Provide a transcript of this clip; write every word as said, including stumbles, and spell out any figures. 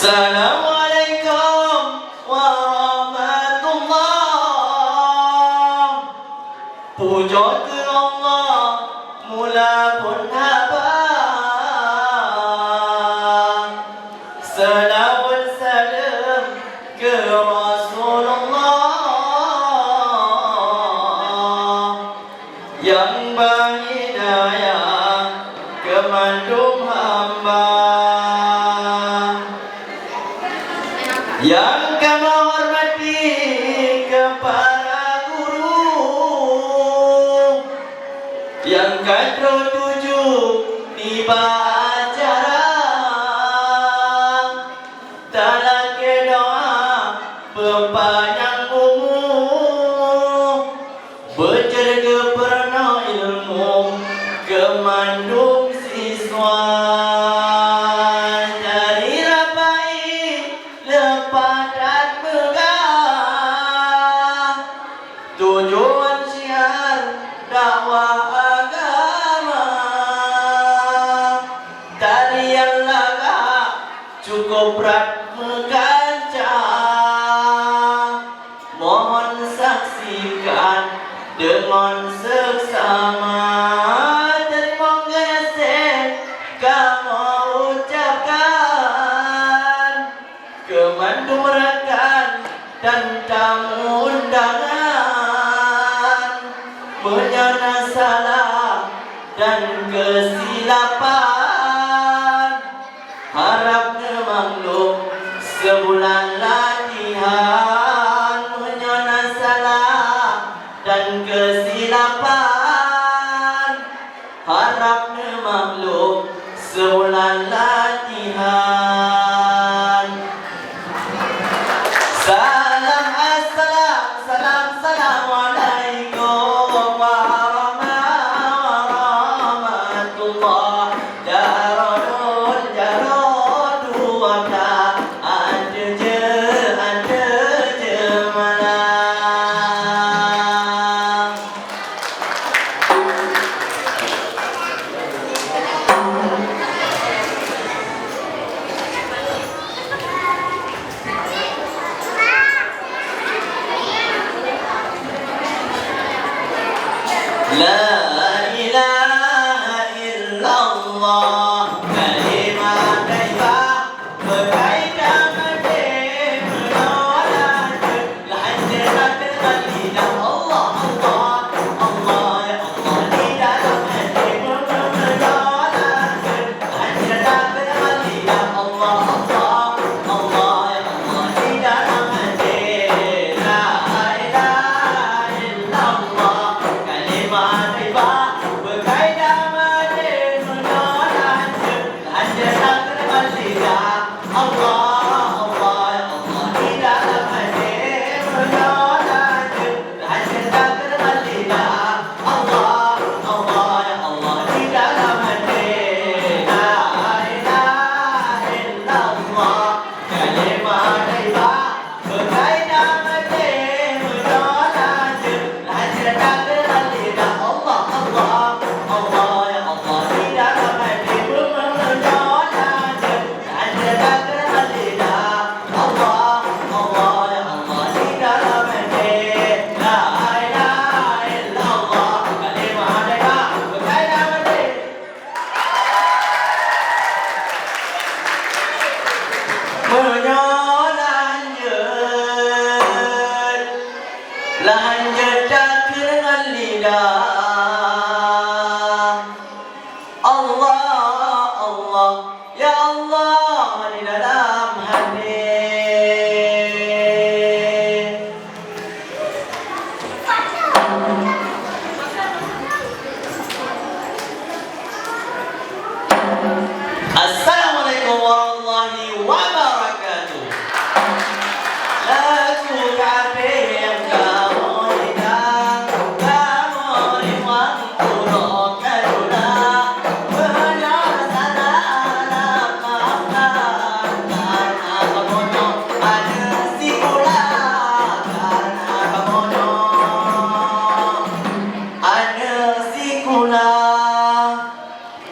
Assalamualaikum warahmatullah. Pujoe keu Allah, mula phon haba. Seulaweuet saleuem keu Rasulullah, nyang ba hidayah keu mandum hamba. Nyang kamoe hormati keu para guru, nyang ka troh tuju nibak acara. Talakée doa peupanyang umu, beujeuet geupeurunoe ilmu keu mandum siswa. Dari rabai leupah that meugah, tujuan syiar dakwah agama. Tarian lagak cukup brat meukanca. Mohon saksikan deungon seksama. Teurimong gaséh kamoe ucapkan keu mandum rakan dan tamu undangan. Meunyoe na salah dan keusilapan, harab neumaklum, seubulan latihan. Meunyoe na salah dan keusilapan, harab neumaklum, seubulan latihan. Salam assalam, salam, assalamualaikum warahmatullah. Jaroe lôn, jaroe dua blah, ateueh jeuet, ateueh jeuet malam. La ilaha illallah, kalimah thayyibah, beukai ka maté meunoe laju. Allah, Allah, ya Allah, di dalam hati meunyoe hanya takbir lidah. Allah, Allah, ya Allah, di dalam hati. La ilaha illallah, kalimah thayyibah, beukai ka maté meunoe laju. Hanya takbir lidah. Allah, Allah, Allah, ya Allah, di dalam hati meunyoe laju. Hanya takbir lidah. Allah, Allah, ya Allah, di dalam hati. La ilaha illallah, kalimah thayyibah, beukai ka maté. Meunyoe lanjut, lanjut takbir ngon lidah.